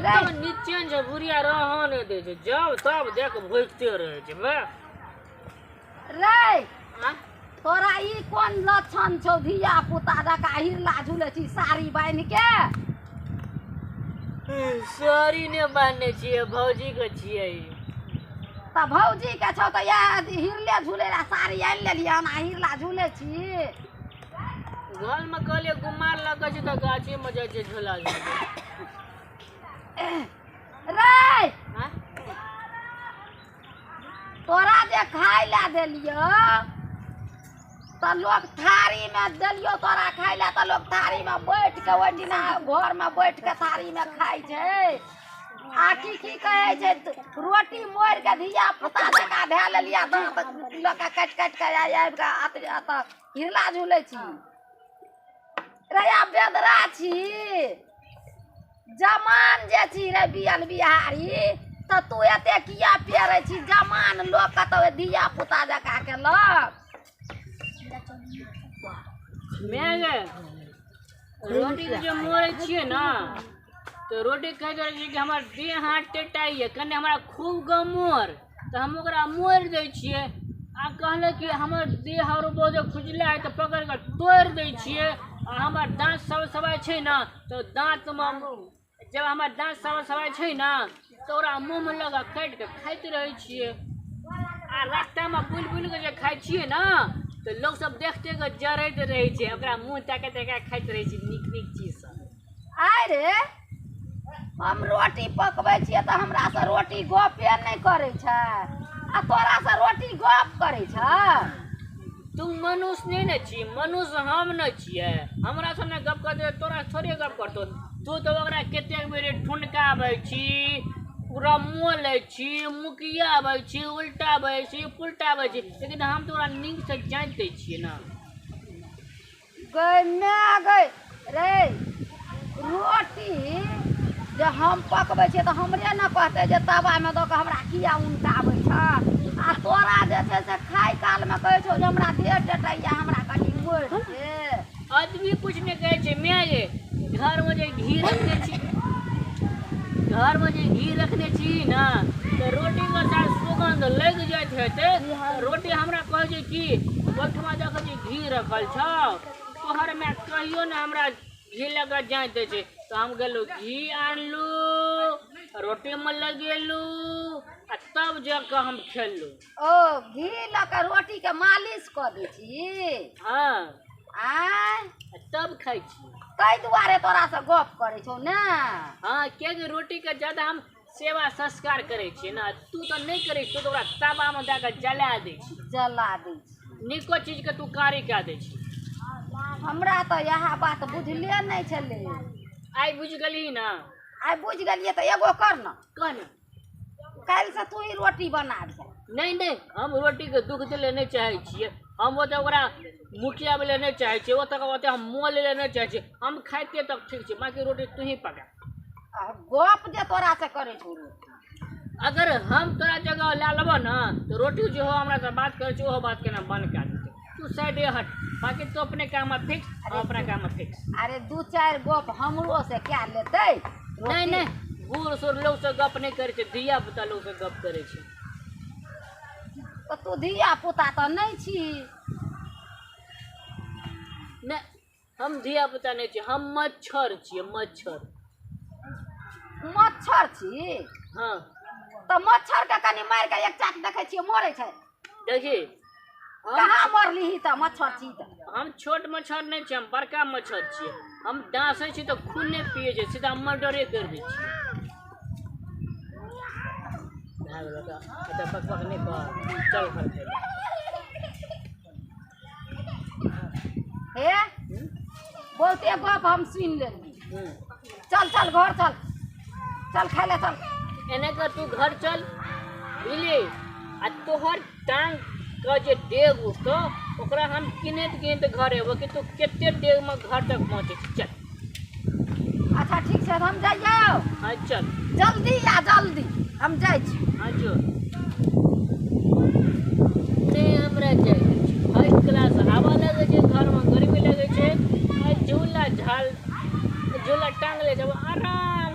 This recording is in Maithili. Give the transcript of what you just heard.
एकदम निचेन छै बुढ़िया रहऽ नहि दै छै, जब तब देख भुकिते रहै छै। बे रे तोरा ई कोन लक्षण छौ धिया पुता जकाँ हिरला झूलै छी साड़ी बान्हि के? साड़ी नहि बान्हने छियै, भौजी के छियै। तऽ भौजी के छौ तऽ इएह हिरले झूलै ला साड़ी आनि लेलियै हन आ हिरला झूलै छी। घर में कहलियै गुमार लगै छै तऽ गाछी में जाइ छै झूला झूलै। रे तोरा जे खाय ला देलियौ तऽ लोक थारी में देलियौ तोरा खाय ला तऽ लोक थारी में बैठ के ओहि दिना घर में बैठ के थारी में खाय छै। आ की की कहै छै रोटी मोड़ि के धिया पुता जकाँ धए लेलियै दाँत लऽ के काटि काटि के आबि के एतऽ हिरला झूलै छी। रे आ बेदरा छी जमान जे छी रे बियल बिहारी तऽ तू एते किया पेरै छी? जमान लोक कतौ धिया पुता जकाँ केलक। रोटी जे मोड़ै छियै ने तऽ रोटी कहैत रहै छै कि हमर देह हाथ टेटाइए, कने हमरा खूब गमोर, तऽ हम ओकरा मोड़ि दै छियै। आ कहलक कि हमर देह आरो बहुत खुजला है तऽ पकड़ि कऽ तोड़ि दै छियै। आ हमर दाँत सब सबाइ छै ने तऽ दाँतमे जब हमर दाँत सब सबाइ छै ने तऽ ओकरा मुँहमे लऽ कऽ काटि कऽ खाइत रहै छियै। आ रास्तामे बुलि बुलि कऽ जे खाइ छियै ने तऽ लोक सब देखते कऽ जरैत रहै छै, ओकरा मुँह ताकि ताकि खाइत रहै छै नीक नीक चीज सब। आइ रे हम रोटी पकबै छियै तऽ हमरासँ रोटी गपे नहि करै छै आ तोरासँ रोटी गप करै छै। तू मनुष्य नहि ने छी, मनुष्य हम ने छियै, हमरा से ने गप करतै तोरा थोड़े गप करतौ। तू तऽ ओकरा कतेक बेर ठुनकाबै छी, पूरा मोह लै छी, मुकियाबै छी, उल्टाबै छी, पुलटाबै छी, लेकिन हम तऽ ओकरा नीकसँ जानिते छियै ने। गै my गै रे रोटी जे हम पकबै छियै तऽ हमरे ने कहतै जे तवामे दऽ कऽ हमरा किया उनटाबै छ? आ तोरा जे छै से खाय कालमे कहै छौ जे हमरा देह टेटैया हमरा कनि मोड़ि दे। आदमी कुछ नहि कहै छै my गे, घरमे जे घी रखने छी, घरमे जे घी रखने छी ने तऽ रोटीके साथ सुगन्ध लागि जाइत हेतै। रोटी हमरा कहै छै कि ओहिठमा देखै छी घी रखल छौ, तोहर माय कहियो ने हमरा घी लऽ कऽ जाइत दै छै। तऽ हम गेलहुँ घी आनलहुँ, रोटीमे लगेलहुँ आ तब जाकऽ हम खेलहुँ। ओ घी लऽ कऽ रोटीके मालिश कऽ दै छी? हँ। आँय तब खाइ छी। ताहि दुआरे तोरासँ गप करै छौ ने? हँ, कियाकि रोटीके ज्यादा हम सेवा संस्कार करै छियै ने, तू तऽ नहि करै छी, तू तऽ ओकरा तवामे दए कऽ जला दै छी। जला दै छी। नीको चीजके तू कारी कए दै छी। हमरा तऽ इएह बात बुझले नहि छलै। आइ बुझि गेलही ने? आइ बुझि गेलियै तऽ एगो कर ने। कह ने। काल्हिसँ तू ही रोटी बनाबिहे। नहि नहि, हम रोटीके दुःख दै लए नहि चाहै छियै, हम ओतऽ ओकरा मुखियाबै लए नहि चाहै छियै, ओतऽ ओतऽ हम मोह लै लए नहि चाहै छियै, हम खाइते तक ठीक छै, बाँकी रोटी तू ही पका। गप जे तोरासँ करै छौ रोटी। अगर हम तोरा जगह लए लेबऽ ने तऽ रोटी जे हो हमरासँ बात करै छै ओहो बात केना बन्द कए देतै। तू साइडे हट, बाँकी तू अपने काममे फिक्स, हम अपना काममे फिक्स। अरे दू चारि गप हमरो से कए लेतै। नहि नहि, बूढ़ सूढ़ लोकसँ गप नहि करै छै, धिया पुता लोकसँ गप करै छै। तऽ तू धिया पुता तऽ नहि छी। नहि, हम धिया पुता नहि छी, हम मच्छर छियै। मच्छर? मच्छर छी? हँ। तऽ मच्छरके कनि मारि कऽ एक चाक देखै छियै मरै छै। देखी कहाँ मरलिही तऽ मच्छर छी तऽ? हम छोट मच्छर नहि छियै, हम बड़का मच्छर छियै। हम डाँसै छी तऽ खून नहि पियै छै, सीधा मर्डरे करि दै छियै। भए गेल तऽ बकबक नहि कर, चल घर खाइ। हे बहुते गप हम सुनि लेली। चल चल घर चल, चल खाय ले चल। एने कर तू घर चल, बुझली? आ तोहर टांग के जे डेग उठतो ओकरा हम किनैत किनैत घर एबो कि तू कते डेगमे घर तक पहुँचै छी। चल। अच्छा ठीक छै, हम जाइयौ। हाँ चल। जल्दी आ जल्दी, हम जाइ छी। हाँ जो। नहि हमरा जाइ फर्स्ट क्लास हवा लगै छै, घरमे गर्मी लगै छै, आ झूला झाल झूला टांगले जब आराम